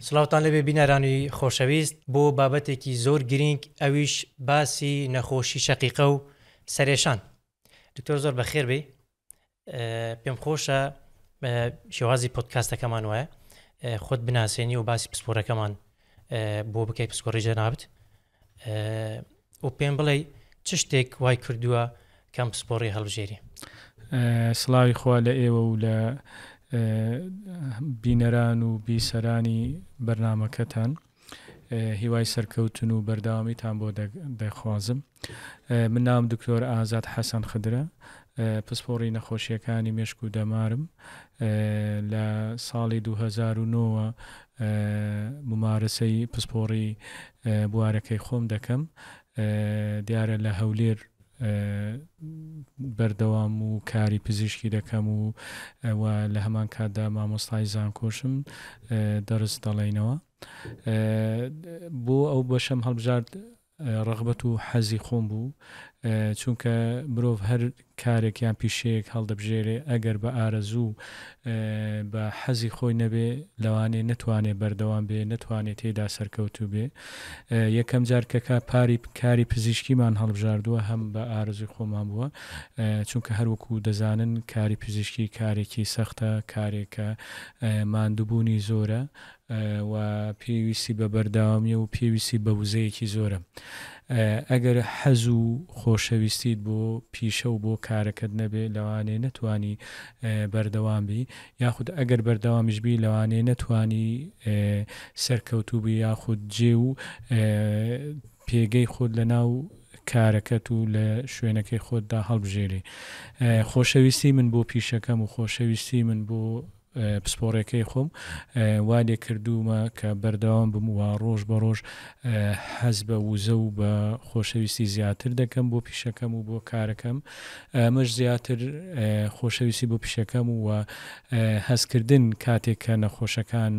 سڵاوتان لێبێ بینەرانی خۆشەویست بۆ بابەتێکی زۆر گرینگ ئەویش باسی نەخۆشی شەقیقە و سەرێشان. دکتۆر زۆر بەخێر بێی. پێم خۆشە شێوازی پۆدکاستەکەمان وایە خۆت بناسێنی و باسی پسپۆرەکەمان بۆ بکەی پسپۆڕی جەنابت و پێم بڵێ چ شتێک وای کردووە کەم پسپۆڕی هەڵبژێری. سڵاوی خوا لە ئێوە و لە بینەران و بیسەرانی بەرنامەکەتان. هیوای سەرکەوتن و بەردەوامیتان بۆ دەخوازم. من ناوم دکتۆر ئازاد حەسەن خدرە، پسپۆڕی نەخۆشییەکانی مێشک و دەمارم. لە ساڵی 2009 وە مومارەسەی پسپۆڕی بوارەکەی خۆم دەکەم. دیارە لە هەولێر بەردەوام و کاری پزیشکی دەکەم و و لە هەمان کاتدا مامۆستای زانکۆشم دەرس دەڵێینەوە. بۆ ئەو بەشەم هەڵبژارد ڕەغبەت و حەزی خۆم بوو چونکە مرۆڤ هەر کارێک یان پیشەیەک هەڵدەبژێرێ ئەگەر بە ئارەزوو بە حەزی خۆی نەبێ لەوانەیە نەتوانێ بەردەوام بێ نەتوانێ تێیدا سەرکەوتوو بێ یەکەم جار کە کە پاری کاری پزیشکیمان هەڵبژاردووە هەم بە ئارەزووی خۆمان بووە چونکە هەر وەکوو دەزانن کاری پزیشکی کارێکی سەختە کارێکە ماندووبوونی زۆرە و پێویستی بە بەردەوامیە و پێویستی بە وزەیەکی زۆرە. ئەگەر حەز و خۆشەویستیت بۆ پیشە و بۆ کارەکەت نەبێ لەوانەیە نەتوانی بەردەوام بی یاخود ئەگەر بەردەوامیش بی لەوانەیە نەتوانی سەرکەوتوو بی یاخود جێ و پێگەی خۆت لە ناو کارەکەت و لە شوێنەکەی خۆتدا هەڵبژێری. خۆشەویستی من بۆ پیشەکەم و خۆشەویستی من بۆ پسپۆڕیەکەی خۆم وا لێ کردوومە کە بەردەوام بم و ڕۆژ بە ڕۆژ حەز بە وزە و بە خۆشەویستی زیاتر دەکەم بۆ پیشەکەم و بۆ کارەکەم ئەمەش زیاتر خۆشەویستی بۆ پیشەکەم و هەستکردن کاتێک کە نەخۆشەکان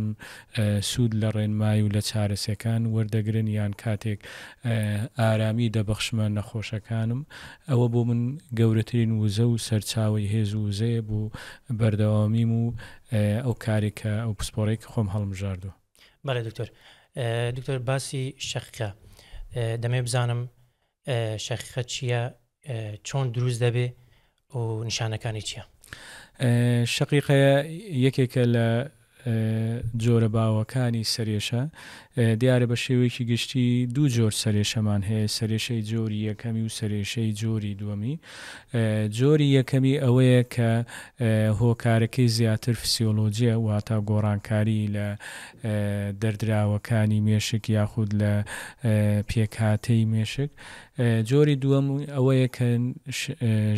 سوود لە ڕێنمایی و لە چارەسەکان وەردەگرن یان کاتێک ئارامی دەبەخشمە نەخۆشەکانم ئەوە بۆ من گەورەترین وزە و سەرچاوەی هێز و وزەیە بۆ بەردەوامیم و ئەو کارێک کە ئەو پسپۆڕەی کە خۆم هەڵمبژاردووە. بەڵێ دکتۆر. دکتۆر باسی شەقیقە دەمەوێ بزانم شەقیقە چییە، چۆن دروست دەبێ و نیشانەکانی چییە؟ شەقیقە یەکێکە لە جۆرە باوەکانی سەرێشە، دیارە بە شێوەیەکی گشتی دوو جۆر سەرێشەمان هەیە، سەرێشەی جۆری یەکەمی و سەرێشەی جۆری دووەمی. جۆری یەکەمی ئەوەیە کە هۆکارەکەی زیاتر فسیۆلۆجیە، واتە گۆڕانکاری لە دەردراوەکانی مێشک یاخود لە پێکهاتەی مێشک. جۆری دووەم ئەوەیە کە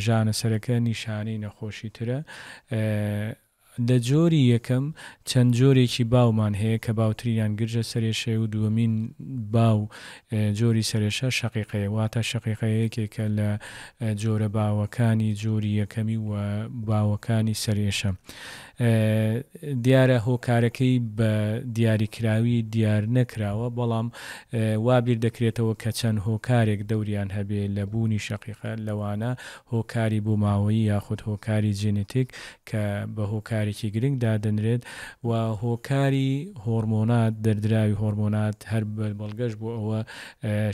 ژانەسەرەکە نیشانەی نەخۆشی ترە. لە جۆری یەکەم چەند جۆرێکی باومان هەیە کە باوترینیان گرژە سەرێشەیە و دووەمین باو جۆری سەرێشە شەقیقەیە واتە شەقیقە یەکێکە لە جۆرە باوەکانی جۆری یەکەمی و باوەکانی سەرێشە. دیارە هۆکارەکەی بە دیاریکراوی دیار نەکراوە بەڵام وا بیر دەکرێتەوە کە چەند هۆکارێک دەوریان هەبێ لە بوونی شەقیقە لەوانە هۆکاری بۆماوەیی یاخود هۆکاری جێنێتیک کە بە هۆکارێکی گرنگ دادەنرێت و هۆکاری هۆڕمۆنات، دەردراوی هۆڕمۆنات هەر بە بەڵگەش بۆ ئەوە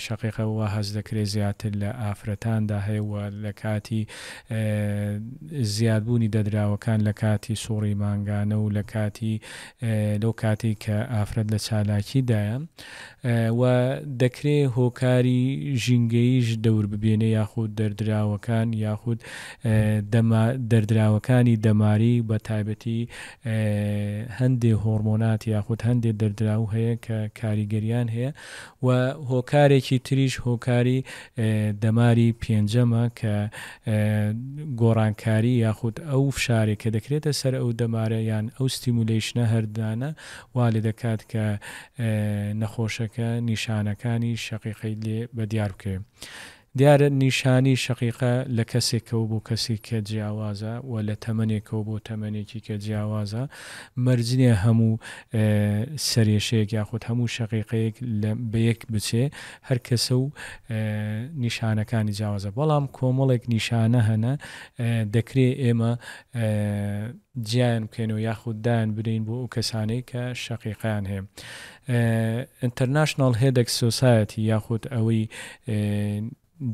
شەقیقە وا هەست دەکرێت زیاتر لە ئافرەتاندا هەیە و لە کاتی زیادبوونی دەدراوەکان لە کاتی سوڕی مانگانە و لە کاتی لەو کاتەی کە ئافرەت لە چالاکیدایە و دەکرێ هۆکاری ژینگەییش دەور ببێنێ یاخود دەردراوەکان یاخود دەردراوەکانی دەماری بە تایبەتی هەندێ هۆڕمۆنات یاخود هەندێ دەردراو هەیە کە کاریگەریان هەیە و هۆکارێکی تریش هۆکاری دەماری پێنجەمە کە گۆڕانکاری یاخود ئەو فشارێک کە دەکرێتە سەر ئەو دەمارە یان ئەو ستیمولەیشنە هەردانە وا لێدەکات کە نەخۆشەکە نیشانەکانی شەقیقەی لێ بەدیار بکەوێت. دیارە نیشانەی شەقیقە لە کەسێکەوە بۆ کەسێک کە جیاوازە و لە تەمەنێکەوە بۆ تەمەنێکی کە جیاوازە، مەرج نییە هەموو سەرێشەیەک یاخود هەموو شەقیقەیەک لە بە یەک بچێ، هەر کەسە و نیشانەکانی جیاوازە، بەڵام کۆمەڵێک نیشانە هەنە دەکرێ ئێمە جیایان بکەینەوە یاخود دایان بنێین بۆ ئەو کەسانەی کە شەقیقەیان هەیە. International Headache Society یاخود ئەوەی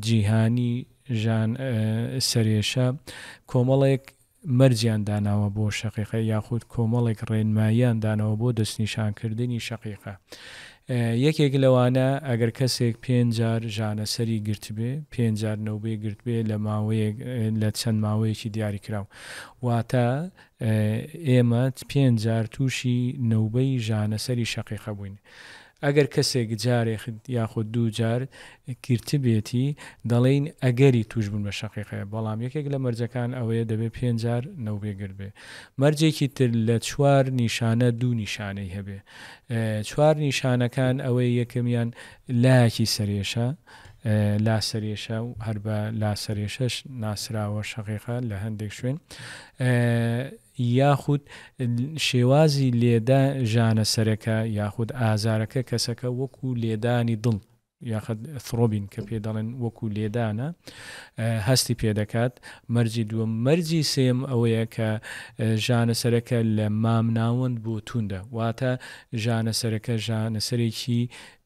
جیهانی ژان سەرێشە کۆمەڵێک مەرجیان داناوە بۆ شەقیقە یاخود کۆمەڵێک ڕێنماییان داناوە بۆ دەستنیشانکردنی شەقیقە. یەکێک لەوانە ئەگەر کەسێک پێنج جار ژانەسەری گرتبێ، پێنج جار نەوبەی گرتبێ لە ماوەیەک لە چەند ماوەیەکی دیاریکراو. واتە ئێمە پێنج جار تووشی نەوبەی ژانەسەری شەقیقە بووین. ئەگەر کەسێک جارێک یاخود دوو جار گرتبێتی دەڵێین ئەگەری تووشبوون بە شەقیقەیە، بەڵام یەکێک لە مەرجەکان ئەوەیە دەبێت پێنج جار نەوبەی گرتبێ. مەرجێکی تر لە چوار نیشانە دوو نیشانەی هەبێ. چوار نیشانەکان ئەوەیە یەکەمیان لایەکی سەرێشە، لا سەرێشە و هەر بە لا سەرێشەش ناسراوە شەقیقە لە هەندێک شوێن یاخود شێوازی لێدا ژانە سەرەکە یاخود ئازارەکە کەسەکە وەکو لێدانی دڵ یاخود throbbing کە پێ دەڵێن وەکو لێدانە هەستی پێ دەکات مەرجی دووەم مەرجی سێم ئەوەیە کە ژانەسەرەکە لە مامناوەند بۆ توندە واتە ژانەسەرەکە ژانەسەرێکی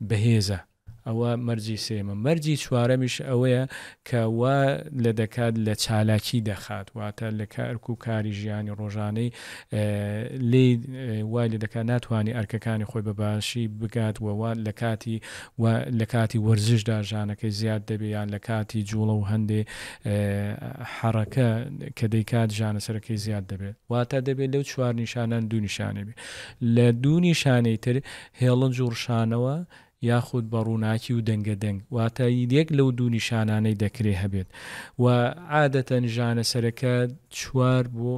بەهێزە ئەوە مەرجی سێیەمە. مەرجی چوارەمیش ئەوەیە کە وا لە دەکات لە چالاکی دەخات، واتە لە ئەرک و کاری ژیانی ڕۆژانەی لێی وای لێ دەکات ناتوانی ئەرکەکانی خۆی بە باشی بگات و وا لە کاتی و لە کاتی وەرزشدا ژانەکەی زیاد دەبێ یان لە کاتی جوڵە و هەندێ حەڕەکە کە دەیکات ژانەسەرەکەی زیاد دەبێت. واتە دەبێت لەو چوار نیشانان دوو نیشانەی بێ. لە دوو نیشانەی تر هێڵنج و ڕشانەوە یاخود بە ڕووناکی و دەنگە دەنگ واتە یەک لەو دوو نیشانانەی دەکرێ هەبێت و عادەتەن ژانەسەرەکە چوار بۆ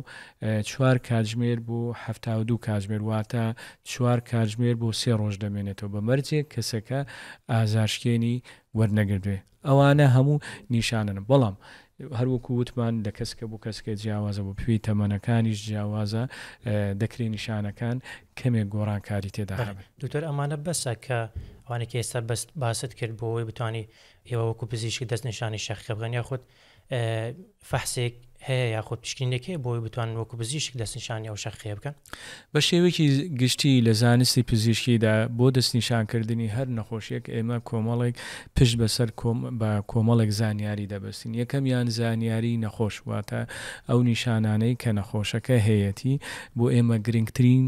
چوار کاتژمێر بۆ 72 کاتژمێر واتە چوار کاتژمێر بۆ سێ ڕۆژ دەمێنێتەوە بە مەرجێک کەسەکە ئازارشکێنی وەرنەگرتبێ. ئەوانە هەموو نیشانەن بەڵام هەر وەکو وتمان لە کەسکە بۆ کەسکە جیاوازە بۆ پێی تەمەنەکانیش جیاوازە دەکرێ نیشانەکان کەمێک گۆڕانکاری تێدا هەبێت. دکتۆر ئەمانە بەسە کە ئەوانەی کە ئێستا بەس باست کرد بۆ ئەوەی بتانی ئێوە وەکو پزیشک دەست نیشانی شەقیقە بکەن یاخود فەحسێک هەیە یاخود پشکنینێک هەیە بۆی بتوانن وەکو پزیشک دەستنیشانی ئەو شەقیقەیە بکەن؟ بە شێوەیەکی گشتی لە زانستی پزیشکیدا بۆ دەستنیشانکردنی هەر نەخۆشیەک ئێمە کۆمەڵێک پشت بەسەر بە کۆمەڵێک زانیاری دەبەستین یەکەمیان زانیاری نەخۆش واتە ئەو نیشانانەی کە نەخۆشەکە هەیەتی بۆ ئێمە گرنگترین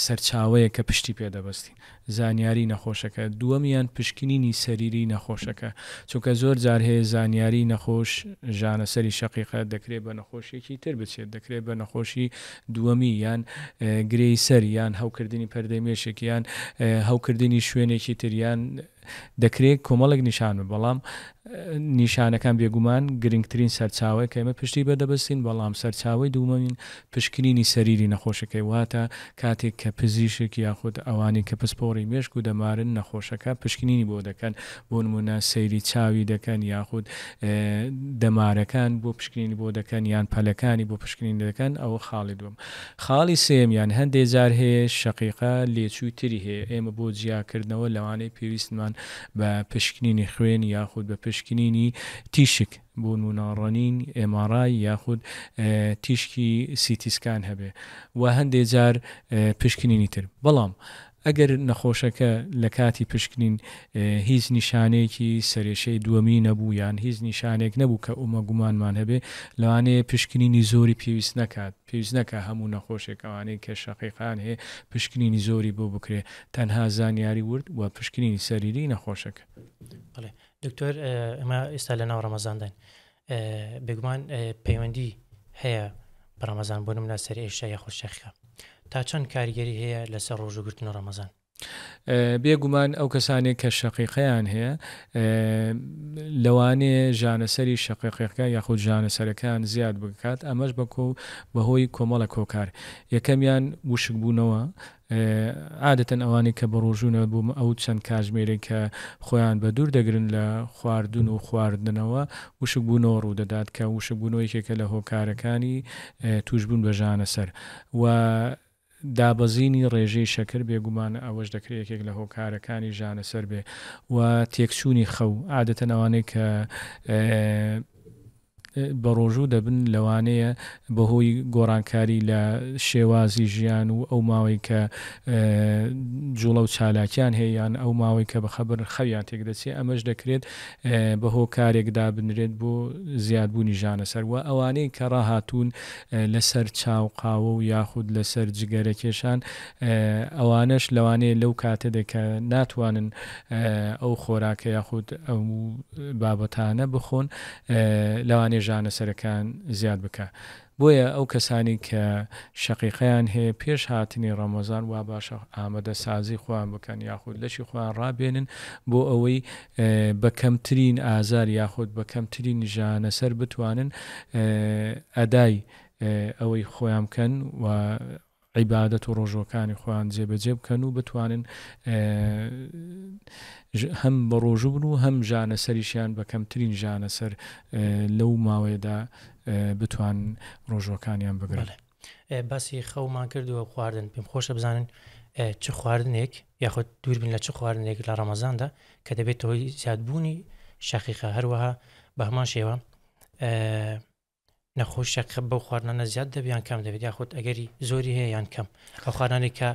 سەرچاوەیە کە پشتی پێ دەبەستین زانیاری نەخۆشەکە، دووەمیان پشکنینی سەریری نەخۆشەکە، چونکە زۆر جار هەیە زانیاری نەخۆش ژانەسەری شەقیقە دەکرێت بە نەخۆشیەکی تر بچێت، دەکرێت بە نەخۆشی دووەمی یان گرێی سەر یان هەوکردنی پەردەی مێشک یان هەوکردنی شوێنێکی تر یان دەکرێت کۆمەڵێک نیشان بن، بەڵام نیشانەکان بێگومان گرنگترین سەرچاوەیە کە ئێمە پشتی بە دەبەستین، بەڵام سەرچاوەی دووەمین پشکنینی سەریری نەخۆشەکەی، واتە کاتێک کە پزیشک یاخود ئەوانەی کە پسپۆڕی مێشک و دەمارن نەخۆشەکە پشکنینی بۆ دەکەن، بۆ نموونە سەیری چاوی دەکەن یاخود دەمارەکان بۆ پشکنینی بۆ دەکەن یان پەلەکانی بۆ پشکنین دەکەن، ئەوە خاڵی دووەم. خاڵی سێیەمیان، هەندێ جار هەیە شەقیقە لێچووی تری هەیە، ئێمە بۆ جیاکردنەوە لەوانەیە پێویستمان بە پشکنینی خوێن یاخود بە پشکنینی تیشک بۆ نموونە ڕەنین، MRI، یاخود تیشکی CT scan هەبێ و هەندێ جار پشکنینی تر. بەڵام ئەگەر نەخۆشەکە لە کاتی پشکنین هیچ نیشانەیەکی سەرێشەی دووەمی نەبوو یان هیچ نیشانێک نەبوو کە ئومە گومانمان هەبێ، لەوانەیە پشکنینی زۆری پێویست نەکات، پێویست نەکا هەموو نەخۆشێک ئەوانەی کە شەقیقەیان هەیە پشکنینی زۆری بۆ بکرێ، تەنها زانیاری ورد و پشکنینی سەریری نەخۆشەکە. بەڵێ دکتۆر ئێمە ئێستا لە ناو ڕەمەزانداین، بێگومان پەیوەندی هەیە بە ڕەمەزان بۆ نمونە سەرئێشە یاخود شەقیقە تا چەند کاریگەری هەیە لەسەر ڕۆژووگرتن و ڕەمەزان؟ بێ گومان ئەو کەسانەی کە شەقیقەیان هەیە لەوانەیە ژانەسەری شەقیقەکە یاخود ژانەسەرەکەیان زیاد بکات ئەمەش بە بەهۆی کۆمەڵێک هۆکار یەکەمیان وشکبوونەوە. عادەتەن ئەوانەی کە بەڕۆژوونە بۆ ئەو چەند کاژمێرەی کە خۆیان بەدوور دەگرن لە خواردن و خواردنەوە وشکبوونەوە ڕوودەدات کە وشکبوونەوە یەکێکە لە هۆکارەکانی تووشبوون بە ژانەسەر و دابەزینی ڕێژەی شەکر بێگومان ئەوەش دەکرێت یەکێک لە هۆکارەکانی ژانەسەر بێ و تێکچوونی خەو عادەتەن ئەوانەی کە بەڕۆژوو دەبن، لەوانەیە بەهۆی گۆڕانکاری لە شێوازی ژیان و ئەو ماوەی کە جوڵە و چالاکیان هەیە یان ئەو ماوەی کە بەخەبەرن خەویان تێکدەچێت، ئەمەش دەکرێت بە هۆکارێک دابنرێت بۆ زیادبوونی ژانەسەر و ئەوانەی کە ڕاهاتوون لەسەر چا و قاوە و یاخود لەسەر جگەرە کێشان ئەوانەش لەوانەیە لەو کاتەدا کە ناتوانن ئەو خۆراکە یاخود ئەو بابەتانە بخۆن لەوانەیە ژانەسەرەکان زیاد بکا بۆیە ئەو کەسانی کە شەقیقەیان هەیە پێش هاتنی ڕەمەزان وا باشە ئامادە سازی خۆیان بکەن یاخود لەشی خۆیان ڕابێنن بۆ ئەوەی بە کەمترین ئازار یاخود بە کەمترین ژانەسەر بتوانن ئەدای ئەوەی خۆیان بکەن و عیبادەت و ڕۆژوەکانی خۆیان جێبەجێ بکەن و بتوانن هەم بە ڕۆژوو بن و هەم ژانەسەریشیان بە کەمترین ژانەسەر لەو ماوەیەدا بتوان ڕۆژوەکانیان بگرن. باسی خەومان کرد و خواردن پێم خۆشە بزانن چ خواردنێک یاخود دوور بین لە چ خواردنێک لە ڕەمەزاندا کە دەبێت هۆی زیادبوونی شەقیقە هەروەها بە هەمان شێوە نەخۆش شەکرە بەو خواردنانە زیاد دەبێت یان کەم دەبێت یاخود ئەگەری زۆری هەیە یان کەم ئەو خواردنانەی کە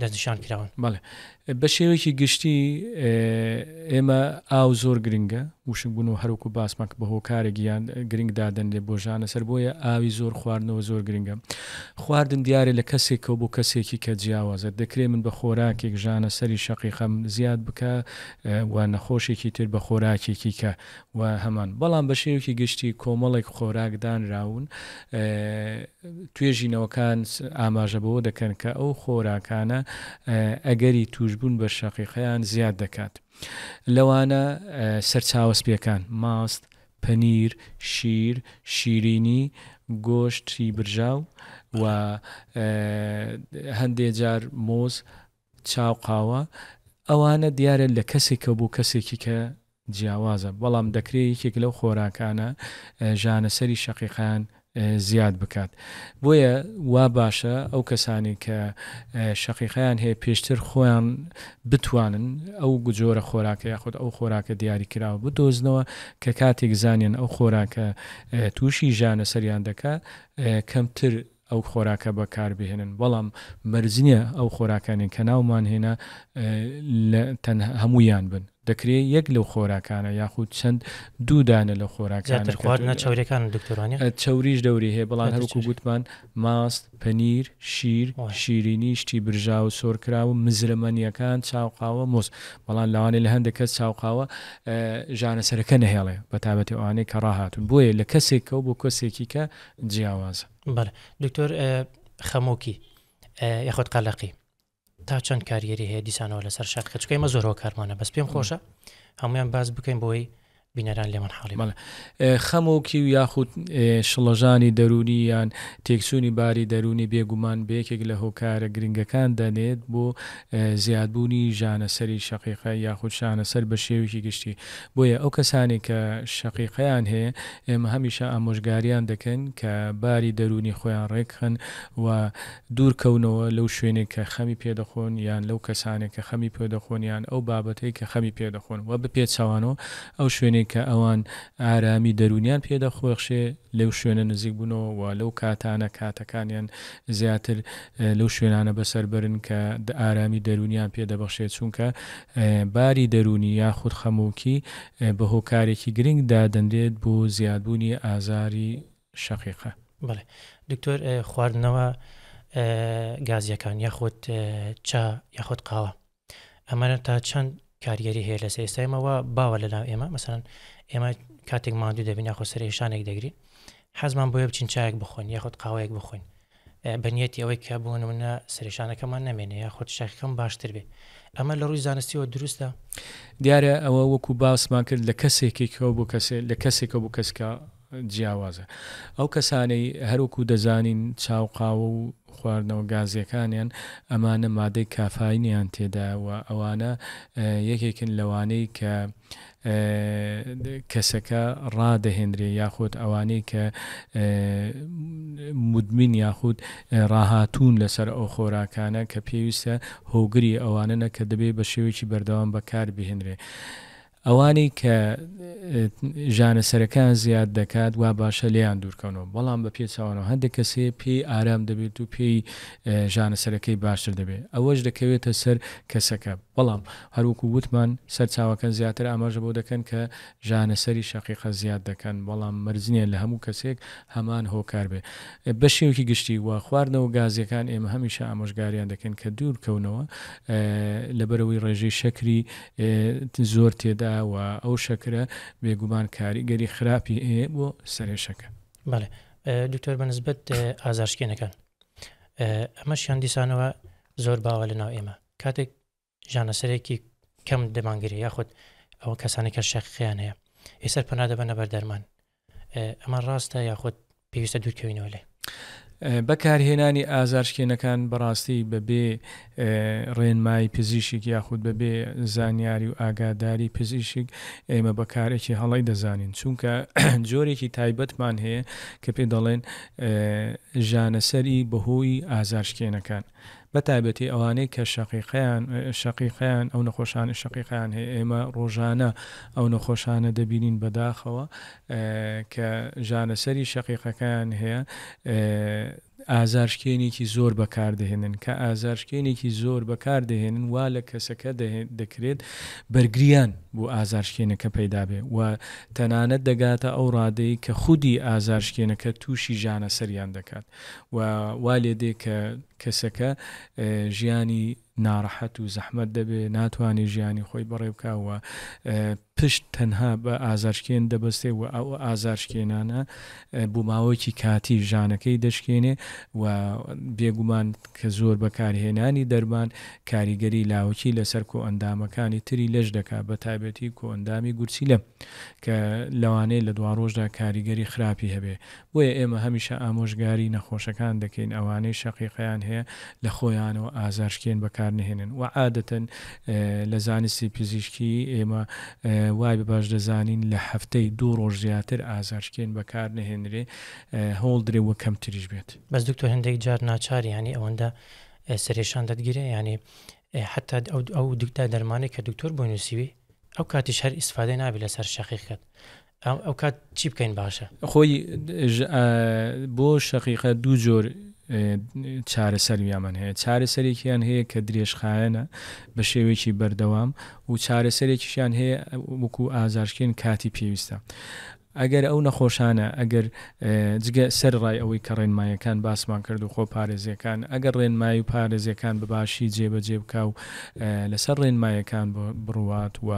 دەستنیشان کراون؟ بەڵێ بە شێوەیەکی گشتی ئێمە ئاو زۆر گرنگە وشکبوون و هەروکو باسمان کە بە هۆکارێک یان گرنگ دادەنرێت بۆ ژانە سەر بۆیە ئاوی زۆر خواردنەوە زۆر گرنگە خواردن دیارە لە کەسێکەوە بۆ کەسێکی کە جیاوازە دەکرێت من بە خۆراکێک ژانە سەری شەقیقەم زیاد بکە و نەخۆشێکی تر بە خۆراکێکی کە و هەمان، بەڵام بە شێوەیەکی گشتی کۆمەڵێک خۆراک دانراون، توێژینەوەکان ئاماژە بەوە دەکەن کە ئەو خۆراکانە ئەگەری تووشبوون بە شەقیقەیان زیاد دەکات، لەوانە سەرچاوە سپییەکان، ماست، پەنیر، شیر، شیرینی، گۆشتی برژاو و هەندێ جار مۆز، چا و قاوە، ئەوانە دیارە لە کەسێکەوە بۆ کەسێکی کە جیاوازە، بەڵام دەکرێ یەکێک لەو خۆراکانە ژانەسەری شەقیقەیان زیاد بکات. بۆیە وا باشە ئەو کەسانەی کە شەقیقەیان هەیە پێشتر خۆیان بتوانن ئەو جۆرە خۆراکە یاخود ئەو خۆراکە دیاریکراوە بدۆزنەوە کە کاتێک زانیان ئەو خۆراکە تووشی ژانەسەریان دەکا کەمتر ئەو خۆراکە بەکار بهێنن بەڵام مەرج نیە ئەو خۆراکانەی کە ناومان هێنا لە تەنها هەموویان بن دەکرێ یەک لەو خۆراکانە یاخود چەند دوو دانە لەو خۆراکانە زیاتر خواردنە چەوریەکان دکتۆر وانیە؟ چەوریش دەوری هەیە بەڵام هەروەکو گوتمان ماست پەنیر شیر شیرینی شتی برژاو سۆرکراو مزرەمەنیەکان چاو قاوە مۆز بەڵام لەوانەیە لە هەندێک کەس چاو قاوە ژانەسەرەکە نەهێڵێ بەتایبەتی ئەوانەی کە ڕاهاتوون بۆیە لە کەسێکەوە بۆ کەسێکی کە جیاوازە. بەڵێ دکتۆر خەمۆکی یاخود قەلەقی تا چەند کاریگەری هەیە دیسانەوە لەسەر شەقیقە چونکە ئێمە زۆر هۆکارمانە بەس پێم خۆشە هەمویان باس بکەین بۆی بینەران لێمان حاڵی بەڵێ خەمۆکی و یاخود شڵەژانی دەروونی یان تێکچوونی باری دەروونی بێگومان بە یەکێک لە هۆکارە گرنگەکان دەنێت بۆ زیادبوونی ژانەسەری شەقیقە یاخود شانەسەر بە شێوەیەکی گشتی بۆیە ئەو کەسانەی کە شەقیقەیان هەیە ئێمە هەمیشە ئامۆژگاریان دەکەین کە باری دەروونی خۆیان ڕێکخەن و دوور کەونەوە لەو شوێنەی کە خەمی پێ دەخۆن یان لەو کەسانەی کە خەمی پێ دەخۆن یان ئەو بابەتەی کە خەمی پێ دەخۆن و بە پێچەوانەوە ئەو شوێنەی کە ئەوان ئارامی دەروونیان پێ دەخۆخشێ لەو شوێنە نزیک بوونەوە و لەو کاتانە کاتەکانیان زیاتر لەو شوێنانە بەسەر بەرن کە ئارامی دەروونیان پێ دەبەخشێت چونکە باری دەروونی یاخود خەمۆکی بە هۆکارێکی گرنگ دادەنرێت بۆ زیادبوونی ئازاری شەقیقە. بەڵێ دکتۆر خواردنەوە گازیەکان یاخود چا یاخود قاوە ئەمانە تا چەند کاریگەری هەیە لەسەر ئێستا ئێمە وا باوە لە ناو ئێمە مەسەلەن ئێمە کاتێک ماندوو دەبین یاخود سەرئێشانێک دەگرین حەزمان بۆیە بچین چایەک بخۆین یاخود قاوەیەک بخۆین بە نیەتی ئەوەی کە بۆ نمونە سەرێشانەکەمان نەمێنێ یاخود شەکەکەم باشتر بێ ئەمە لە ڕووی زانستیەوە دروستە؟ دیارە ئەوە وەکو باسمان کرد لە کەسێکێکەوە بۆ کەسێ لە کەسێکەوە بۆ کەسکە. جیاوازە. ئەو کەسانەی هەروەکو دەزانین چا و قاوە و خواردنەوە گازیەکانیان ئەمانە مادەی کافاینیان تێدایە و ئەوانە یەکێکن لەوانەی کە کەسەکە ڕادەهێنرێ یاخود ئەوانەی کە مدمین یاخود ڕاهاتوون لەسەر ئەو خۆراکانە کە پێویستە هۆگری ئەوانەنە کە دەبێت بە شێوەیەکی بەردەوام بەکار بهێنرێ. ئەوانەی کە ژانەسەرەکەیان زیاد دەکات وا باشە لێیان دوورکەونەوە، بەڵام بە پێچەوانەوە هەندێک کەس هەیە پێی ئارام دەبێت و پێی ژانەسەرەکەی باشتر دەبێت، ئەوەش دەکەوێتە سەر کەسەکە، بەڵام هەروەکو وتمان سەرچاوەکان زیاتر ئاماژە بەوە دەکەن کە ژانەسەری شەقیقە زیاد دەکەن، بەڵام مەرج نییە لە هەموو کەسێک هەمان هۆکار بێت. بە شێوەیەکی گشتی و خواردنەوە گازییەکان ئێمە هەمیشە ئامۆژگاریان دەکەین کە دوورکەونەوە لەبەرئەوەی ڕێژەی شەکری زۆر تێدا و ئەو شەکرە بێگومان کاریگەری خراپی هەیە بۆ سەرێشەکە. بەڵێ دکتۆر بە نسبەت ئازارشکێنەکان ئەمەشیان دیسانەوە زۆر باوە لە ناو ئێمە کاتێک ژانەسەرێکی کەم دەمانگرێ یاخود ئەوە کەسانی کە شەقیقیان هەیە ئێسەر پەنا دەبەنە بەر دەرمان ئەمە ڕاستە یاخود پێویستە دوورکەوینەوە لێ؟ بەکارهێنانی ئازارشکێنەکان بەڕاستی بەبێ ڕێنمایی پزیشک یاخود بەبێ زانیاری و ئاگاداری پزیشک ئێمە بە کارێکی هەڵەی دەزانین چونکە جۆرێکی تایبەتمان هەیە کە پێ دەڵێن ژانەسەری بەهۆی ئازارشکێنەکان بە تایبەتی ئەوانەی کە شەقیقەیان شەقیقەیان ئەو نەخۆشانەی شەقیقەیان هەیە ئێمە ڕۆژانە ئەو نەخۆشانە دەبینین بەداخەوە کە ژانەسەری شەقیقەکەیان هەیە ئازارشکێنێکی زۆر بەکاردەهێنن کە ئازارشکێنێکی زۆر بەکاردەهێنن وا لە کەسەکە دەکرێت بەرگریان بۆ ئازارشکێنەکە پەیدا بێ و تەنانەت دەگاتە ئەو ڕادەی کە خودی ئازارشکێنەکە تووشی ژانەسەریان دەکات و وا لێ دێ کە کەسەکە ژیانی ناڕەحەت و زەحمەت دەبێ، ناتوانێ ژیانی خۆی بەڕێ بکا و پشت تەنها بە ئازارشکێن دەبەستێ و ئەو ئازارشکێنانە بۆ ماوەیەکی کاتی ژانەکەی دەشکێنێ و بێگومان کە زۆر بەکارهێنانی دەرمان کاریگەری لاوەکی لەسەر کۆئەندامەکانی تری لەش دەکا بەتایبەتی کۆئەندامی گورچیلە کە لەوانەیە لە دواڕۆژدا کاریگەری خراپی هەبێ. بۆیە ئێمە هەمیشە ئامۆژگاری نەخۆشەکان دەکەین ئەوانەی شەقیقەیان هەیە لە خۆیانەوە ئازارشکێن بەکار نەهێنن وە عادەتەن لە زانستی پزیشکی ئێمە وای بە باش دەزانین لە هەفتەی دوو ڕۆژ زیاتر ئازارشکێن بەکار نەهێنرێ هەوڵ درێ وە کەمتریش بێت. بەس دکتۆر هەندێک جار ناچاری یانی ئەوەندە سەرێشان دەتگرێ یانی حەتا ئەو دەرمانەی کە دکتۆر بۆی نووسیوی ئەو کاتیش هەر ئیسفادەی نابێت لەسەر شەقیقەت ئەو کات چی بکەین باشە؟ خۆی بۆ شەقیقە دوو جۆر چارەسەریامان هەیە چارەسەرێکیان هەیە کە درێژخایەنە بە شێوەیەکی بەردەوام و چارەسەرێکیشیان هەیە وەکو ئازارشکێن کاتی پێویستە ئەگەر ئەو نەخۆشانە ئەگەر جگە سەر ڕای ئەوەی کە ڕێنمایەکان باسمان کرد و خۆپارێزیەکان ئەگەر ڕێنمایی و پارێزیەکان بە باشی جێبەجێ بکا و لەسەر ڕێنمایەکان بڕوات و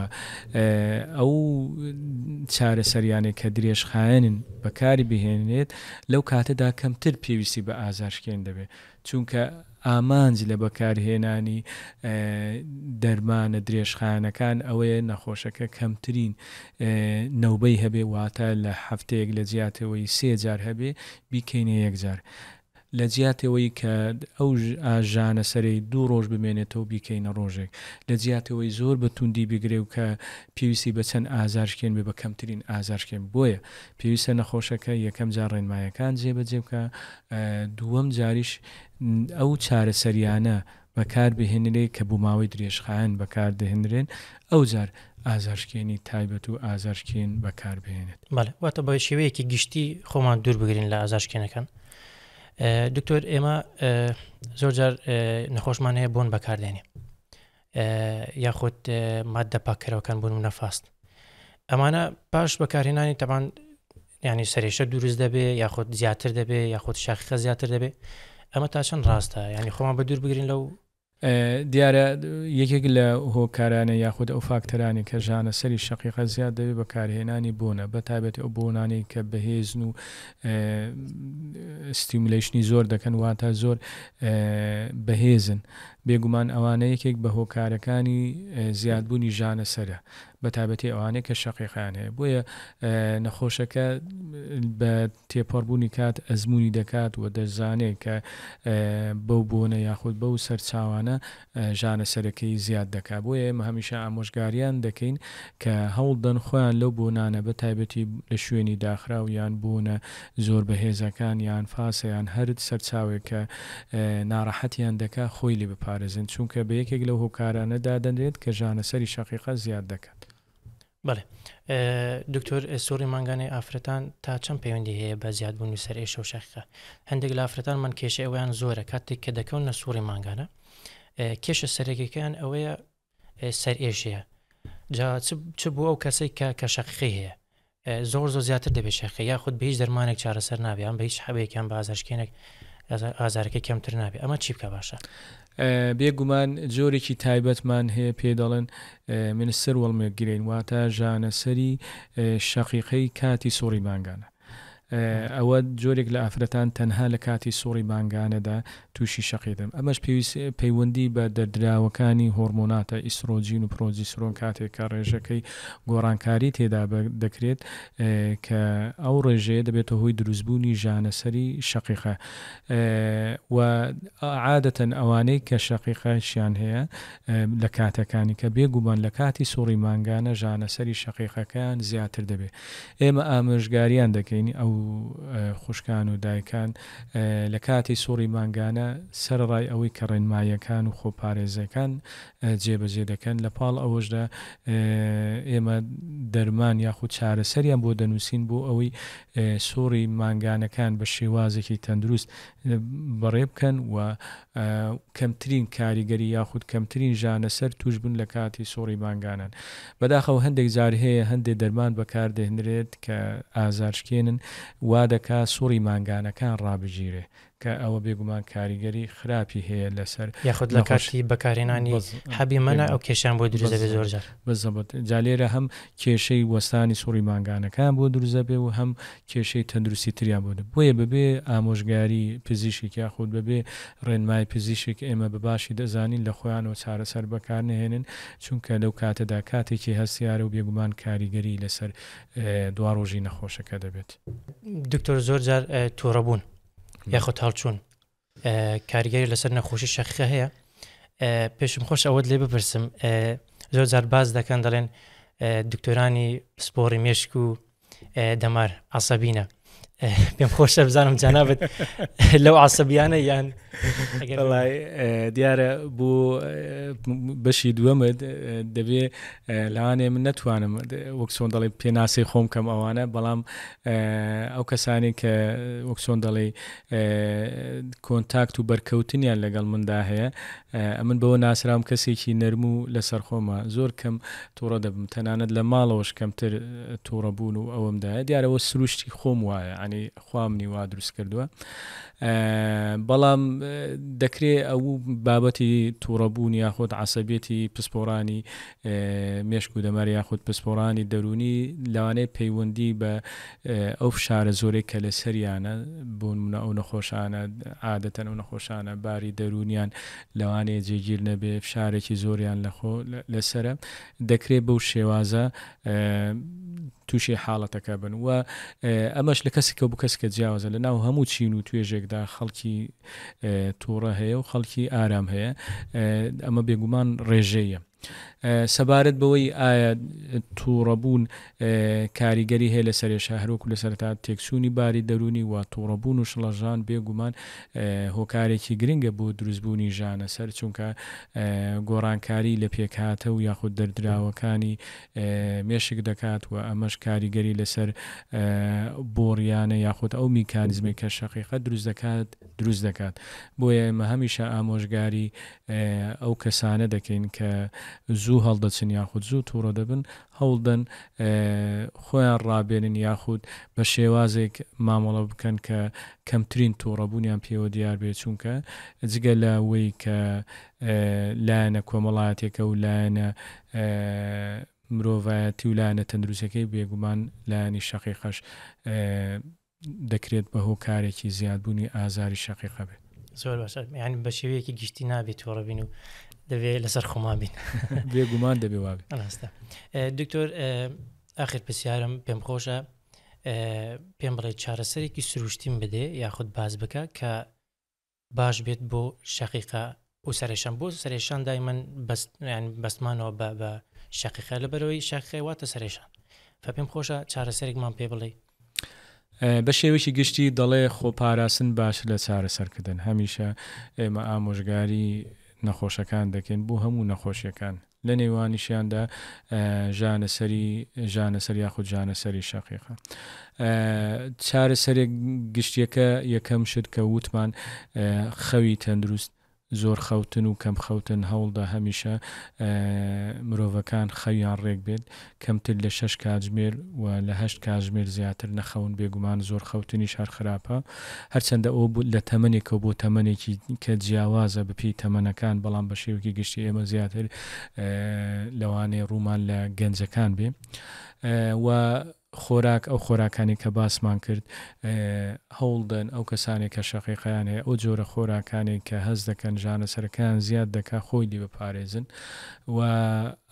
ئەو چارەسەریانەی کە درێژخایەنن بەکاری بهێنێت لەو کاتەدا کەمتر پێویستی بە ئازارشکێن دەبێت چونکە ئامانج لە بەکارهێنانی دەرمانە درێژخایەنەکان ئەوەیە نەخۆشەکە کەمترین نەوبەی هەبێ واتە لە هەفتەیەک لە جیاتەوەی سێ جار هەبێ بیکەینە یەک جار لە جیاتەوەی کە ئەو ژانە سەرەی دوو ڕۆژ بمێنێتەوە بیکەینە ڕۆژێک، لە جیاتەوەی زۆر بە توندی بگرێ و کە پێویستی بە چەند ئازارشکێن بێ بە کەمترین ئازارشکێن. بۆیە پێویستە نەخۆشەکە یەکەم جار ڕێنمایەکان جێبەجێ بکا، دووەم جاریش ئەو چارەسەریانە بەکار بهێنرێ کە بۆ ماوەی درێژخایەن بەکار دەهێنرێن، ئەوجار ئازارشکێنی تایبەت و ئازارشکێن بەکار بهێنێت. بەڵێ واتە بە شێوەیەکی گشتی خۆمان دوور بگرین لە ئازارشکێنەکان. دکتۆر ئێمە زۆر جار نەخۆشمان هەیە بۆن بەکاردێنێ یاخود مادە پاککەرەوەکان بوون و نەفاست ئەمانە پاش بەکارهێنانی تەبان ینی سەرێشە دروست دەبێ یاخود زیاتر دەبێ یاخود شاخیقە زیاتر دەبێ ئەمە تا چەند ڕاستە ینی خۆمان بە دوور بگرین لەو دیارە یەکێک لە هۆکارانە یاخود ئەو فاکتەرانەی کە ژانە سەری شەقیقە زیاد دەبێت بەکارهێنانی بۆنە بە تایبەتی ئەو بۆنانەی کە بەهێزن و ستیمولەیشنی زۆر دەکەن واتە زۆر بەهێزن. بێگومان ئەوانە یەکێک بە هۆکارەکانی زیادبوونی ژانە سەرە بەتایبەتی ئەوانەی کە شەقیقەیان هەیە بۆیە نەخۆشەکە بە تێپەڕبوونی کات ئەزموونی دەکات و دەزانێت کە بەو بۆنە یاخود بەو سەرچاوانە ژانە سەرەکەی زیاد دەکات بۆیە ئێمە هەمیشە ئامۆژگاریان دەکەین کە هەوڵدەن خۆیان لەو بۆنانە بە تایبەتی لە شوێنی داخراو یان بۆنە زۆر بەهێزەکان یان فاسە یان هەر سەرچاوێک کە ناڕەحەتیان دەکا خۆی لێ بپارێزن چونکە بە یەکێک لەو هۆکارانە دادەنرێت کە ژانەسەری شەقیقە زیاد دەکات. بەڵێ دکتۆر سوڕی مانگانەی ئافرەتان تا چەند پەیوەندی هەیە بە زیادبوونی سەرئێشە و شەقیقە؟ هەندێک لە ئافرەتانمان کێشەی ئەوەیان زۆرە کاتێک کە دەکەونە سوڕی مانگانە کێشە سەرەکیەکەیان ئەوەیە سەرئێشەیە جا چ بۆ ئەو کەسێک کە کە شەقیقەی هەیە زۆر زۆر زیاتر دەبێت شەقیقە یاخود بە هیچ دەرمانێک چارەسەر نابێت یان بە هیچ حەبێک یان بە ئازارشکێنێک ئازارەکەی کەمتر نابێت ئەمە چی بکە باشە؟ بێ گومان جۆرێکی تایبەتمان هەیە پێی دەڵێن منستروەڵ مێگرین واتە ژانەسەری شەقیقەی کاتی سوڕی مانگانە. ئەوە جۆرێک لە ئافرەتان تەنها لە کاتی سوڕی مانگانەدا تووشی شەقی دەبن، ئەمەش پێویست پەیوەندی بە دەردراوەکانی هۆرمۆناتە ئیسترۆجین و پرۆجیسترۆن کاتێک کە ڕێژەکەی گۆڕانکاری تێدا دەکرێت کە ئەو ڕێژەیە دەبێتە هۆی دروستبوونی ژانەسەری شەقیقە و عادەتەن ئەوانەی کە شەقیقەشیان هەیە لە کاتەکانی کە بێگومان لە کاتی سوڕی مانگانە ژانەسەری شەقیقەکەیان زیاتر دەبێت. ئێمە ئامۆژگاریان دەکەین ئەو خوشکان و دایکان لە کاتی سوڕی مانگانە سەرەڕای ئەوەی کە ڕێنماییەکان و خۆپارێزیەکان جێبەجێ دەکەن لە پاڵ ئەوەشدا ئێمە دەرمان یاخود چارەسەریان بۆ دەنووسین بۆ ئەوەی سوڕی مانگانەکان بە شێوازێکی تەندروست بەڕێ بکەن و کەمترین کاریگەری یاخود کەمترین ژانەسەر تووشبوون لە کاتی سوڕی مانگانەن. بەداخەوە هەندێک جار هەیە هەندێ دەرمان بەکاردەهنرێت کە ئازارشکێنن وا دەکا سوڕی مانگانەکان ڕابگیرێ کە ئەوە بێگومان کاریگەری خراپی هەیە لەسەر یاخود لە کاتی بەکارهێنانی حەبی مەنع ئەو کێشەیان بۆ دروست دەبێت زۆر جار. بزەبت جا لێرە هەم کێشەی وەستانی سوڕی مانگانەکان بۆ دروست دەبێ و هەم کێشەی تەندروستی تریان بۆ دەبێت بۆیە بەبێ ئامۆژگاری پزیشک یاخود بەبێ ڕێنمای پزیشک ئێمە بە باشی دەزانین لە خۆیانەوە چارەسەر بەکار نەهێنن چونکە لەو کاتەدا کاتێکی هەستیارە و بێگومان کاریگەری لەسەر دواڕۆژی نەخۆشەکە دەبێت. دکتۆر زۆر جار توڕەبوون یاخود هەڵچوون کاریگەری لەسەر نەخۆشی شەقیقە هەیە پێشم خۆش ئەوەت لێ بپرسم زۆر جار باز دەکەن دەڵێن دکتۆرانی پسپۆڕی مێشک و دەمار عسەبینە پێم خۆشە بزانم جانابەت لەو عسەبیانە یان دیارە بۆ بەشی دووەمت دەبێ لەوانەیە من نەتوانم وەک چۆن دەڵێ پێناسەی خۆم کەم ئەوانە بەڵام ئەو کەسانی کە وەک چۆن دەڵێ کۆنتاکت و بەرکەوتنیان لەگەڵ مندا هەیە ئەمن بەوە ناسراوم کەسێکی نەرم و لەسەرخۆمە زۆر کەم توڕە دەبم تەنانەت لە ماڵەوەش کەمتر توڕە بوون و ئەوەمدایە دیارەوە سروشتی خۆم وایە ینی خوا منی وا دروست کردووە بەڵام دەکرێ ئەو بابەتی توڕەبوون یاخود عسەبێتی پسپۆرانی مێشک و دەمار یاخود پسپۆرانی دەرونی لەوانەیە پەیوەندی بە ئەو فشارە زۆرەی کە لەسەریانە بۆ نمونە ئەو نەخۆشانە عادەتەن ئەو نەخۆشانە باری دەروونیان لەوانەیە جێگیر نەبێ فشارێکی زۆریان لەخۆ لەسەرە دەکرێت بەو شێوازە تووشی حاڵەتەکە بن و ئەمەش لە کەسێکە بۆ کەسکە جیاوازە لە ناو هەموو چین و توێژێکدا خەڵکی تووڕە هەیە و خەڵکی ئارام هەیە ئەمە بێگومان ڕێژەیە. سەبارەت بەوەی ئایا تووڕەبوون کاریگەری هەیە لەسەر ئێشە، هەروەکو لە سەرەتا تێکچوونی باری دەروونی و تووڕەبوون و شڵەژان بێگومان هۆکارێکی گرنگە بۆ دروستبوونی ژانەسەر، چونکە گۆڕانکاری لە پێکهاتە و یاخود دەردراوەکانی مێشک دەکات و ئەمەش کاریگەری لەسەر بۆڕیانە یاخود ئەو میکانیزمەی کە شەقیقە دروست دەکات دروست دەکات، بۆیە ئێمە هەمیشە ئامۆژگاری ئەو کەسانە دەکەین کە زوو هەڵدەچن یاخود زوو توڕە دەبن هەوڵدەن خۆیان ڕابێنن یاخود بە شێوازێک مامەڵە بکەن کە کەمترین توڕەبوونیان پێوە دیار بێت چونکە جگە لە وەی کە لایەنە کۆمەڵایەتیەکە و لایەنە مرۆڤایەتی و لایەنە تەندروستەکەی بێگومان لایەنی شەقیقەش دەکرێت بە هۆکارێکی زیادبوونی ئازاری شەقیقە بێت. زۆر باشە یانی بە شێوەیەکی گشتی نابێت تووڕە بین و دەبێ لەسەر خۆمان بین. بێگومان دەبێ وابێ. ڕاستە دکتۆر ئاخر پرسیارم پێم خۆشە پێم بڵێ چارەسەرێکی سروشتیم بدێ یاخود باس بکە کە باش بێت بۆ شەقیقە و سەرێشان بۆ سەرێشان دای من بەستمانەوە بە بە شەقیقە لەبەرەوەی شەقیقە واتە سەرێشان فە پێم خۆشە چارەسەرێکمان پێ بڵێ. بە شێوەیەکی گشتی دەڵێ خۆپاراستن باشتر لە چارەسەرکردن، هەمیشە ئێمە ئامۆژگاری نەخۆشەکان دەکەین بۆ هەموو نەخۆشیەکان لە نێوانیشیاندا ژانەسەری ژانەسەر یاخود ژانەسەری شەقیقە. چارەسەرێک گشتیەکە یەکەم شت کە وتمان خەوی تەندروست زۆر خەوتن و کەم خەوتن هەوڵدە هەمیشە مرۆڤەکان خەویان ڕێک بێت کەمتر لە شەش کاتژمێر و لە هەشت کاتژمێر زیاتر نەخەون بێگومان زۆر خەوتنیش هەر خراپە هەرچەندە ئەوە لە تەمەنێکەوە بۆ تەمەنێکی کە جیاوازە بەپێی تەمەنەکان بەڵام بە شێوەیەکی گشتی ئێمە زیاتر لەوانەیە ڕوومان لە گەنجەکان بێ و خۆراک، ئەو خۆراکانەی کە باسمان کرد هەوڵدەن ئەو کەسانەی کە شەقیقەیان هەیە ئەو جۆرە خۆراکانەی کە هەست دەکەن ژانەسەرەکەیان زیاد دەکات خۆی لێ بپارێزن و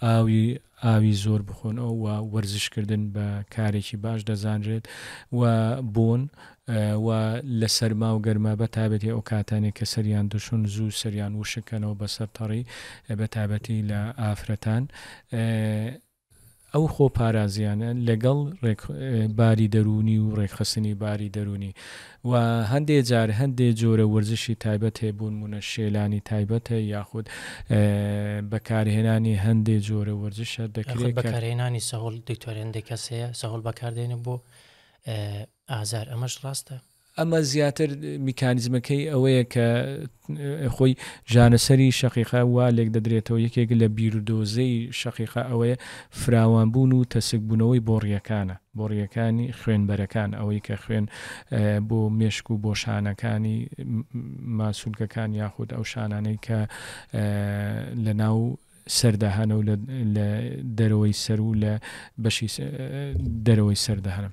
ئاوی ئاوی زۆر بخۆن ئەو و وەرزشکردن بە کارێکی باش دەزانرێت و بۆن و لە سەرما و گەرما بە تایبەتی ئەو کاتانەی کە سەریان دەشۆن زوو سەریان وشک کەنەوە بەسەر تەڕی بە تایبەتی لە ئافرەتان. ئەو خۆپارازیانە لەگەڵ باری دەروونی و ڕێکخستنی باری دەروونی و هەندێ جار هەندێ جۆرە وەرزشی تایبەت هەیە بۆنمونە شێلانی تایبەت هەیە یاخود بەکارهێنانی هەندێ جۆرە وەرزشە دەکرێت بەکارهێنانی سەهۆڵ دکتۆر هەندێک کەس هەیە سەهۆڵ بەکاردێنێ بۆ ئازار ئەمەش ڕاستە؟ ئەمە زیاتر میکانیزمەکەی ئەوەیە کە خۆی ژانەسەری شەقیقە وا لێکدەدرێتەوە، یەکێک لە بیردۆزەی شەقیقە ئەوەیە فراوانبوون و تەسکبوونەوەی بۆڕییەکانە، بۆڕییەکانی خوێنبەرەکان، ئەوەی کە خوێن بۆ مێشک و بۆ شانەکانی ماسولکەکان یاخود ئەو شانانەی کە لەناو سەردا هەنە و لە دەرەوەی سەر و لە بەشی دەرەوەی سەردا هەنە.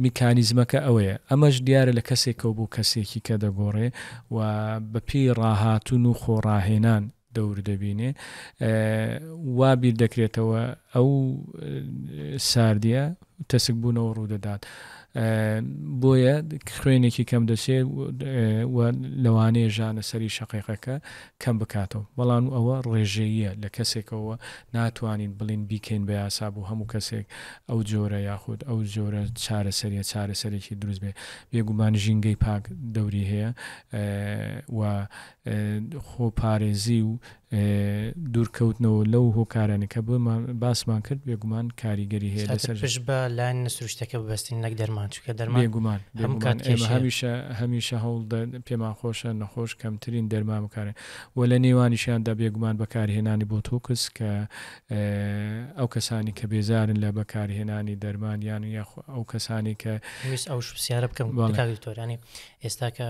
میکانیزمەکە ئەوەیە. ئەمەش دیارە لە کەسێکەوە بۆ کەسێکی کە دەگۆڕێ و بەپێی ڕاهاتوون و خۆڕاهێنان دەور دەبینێ. وا بیر دەکرێتەوە ئەو ساردیە تەسکبوونەوە ڕوودەدات. بۆیە خوێنێکی کەم دەچێت و لەوانەیە ژانە سەری شەقیقەکە کەم بکاتەوە، بەڵام ئەوە ڕێژەییە لە کەسێکەوە ناتوانین بڵێین بیکەین بە یاسا بۆ هەموو کەسێک ئەو جۆرە یاخود ئەو جۆرە چارەسەریە چارەسەرێکی دروست بێ بێگومان ژینگەی پاک دەوری هەیە و خۆپارێزی و دوورکەوتنەوە لەو هۆکارانەی کە باسمان کرد بێگومان کاریگەری هەیە لەسەر پشت بە لایەنە سروشتەکە ببەستین نەک دەرمان چونکە دەرمان بێگومان هەموو کات ئێمە هەمیشە هەمیشە هەوڵ پێمان خۆشە نەخۆش کەمترین دەرمان بکارێ و لە نێوانیشیاندا بێگومان بەکارهێنانی بۆتۆکس کە ئەو کەسانی کە بێزارن لە بەکارهێنانی دەرمان یان یاخۆ ئەو کەسانی کە ویست ئەو پرسیارە بکەم کاک دکتۆر ینی ئێستا کە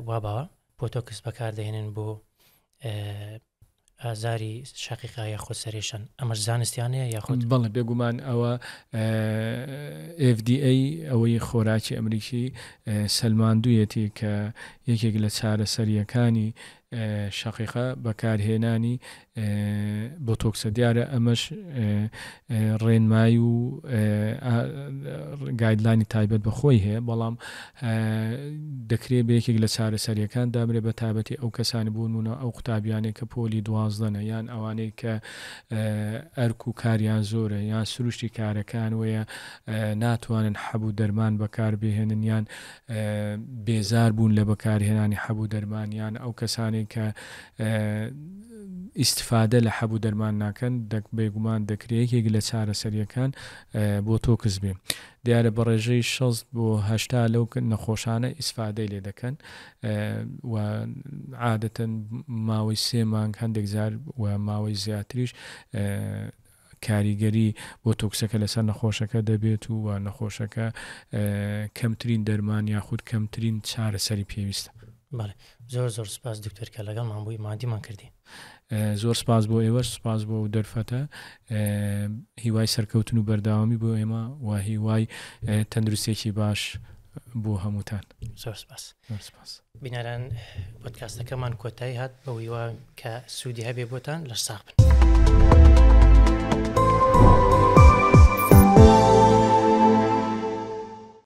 وا باوە بۆتۆکس بەکاردەهێنن بۆ ئازاری شەقیقە یاخود سەرێشان ئەمەش زانستیانەیە یاخود؟ بەڵێ بێگومان ئەوە FDA ئەوەی خۆراکی ئەمریکی سەلماندوویەتی کە یەکێک لە چارەسەرییەکانی شەقیقە بەکارهێنانی بۆتۆکسە دیارە ئەمەش ڕێنمایی و گایدلاینی تایبەت بە خۆی هەیە بەڵام دەکرێت بە یەکێک لە چارەسەریەکان دابرێت بە تایبەتی ئەو کەسانی بۆ نمونە ئەو قوتابیانەی کە پۆلی دوازدەنە یان ئەوانەی کە ئەرک و کاریان زۆرە یان سروشتی کارەکان وەیە ناتوانن حەب و دەرمان بەکاربهێنن یان بێزار بوون لە بەکارهێنانی حەب و دەرمان یان ئەو کەسانەی کە ئیستفادە لە حەب و دەرمان ناکەن بێگومان دەکرێت یەکێک لە چارەسەریەکان بۆتۆکس بێ دیارە بە ڕێژەی 60 بۆ 80 لەو نەخۆشانە ئیسفادەی لێ دەکەن و عادەتەن ماوەی سێ مانگ هەندێک جار و ماوەی زیاتریش کاریگەری بۆتۆکسەکە لەسەر نەخۆشەکە دەبێت و نەخۆشەکە کەمترین دەرمان یاخود کەمترین چارەسەری پێویستە. بەڵێ زۆر زۆر سپاس دکتۆر کە لەگەڵمان بووی مادیمان کردی. زۆر سپاس بۆ ئێوەش سپاس بۆ ئەو دەرفەتە هیوای سەرکەوتن و بەرداوامی بۆ ئێمە و هیوای تەندروستێکی باش بۆ هەمووتان. زۆر سپاس. زۆر سپاس. بینەران پۆدکاستەکەمان کۆتایی هات بەو هیوا کە سوودی هەبێ بۆتان لەش ساغ بن.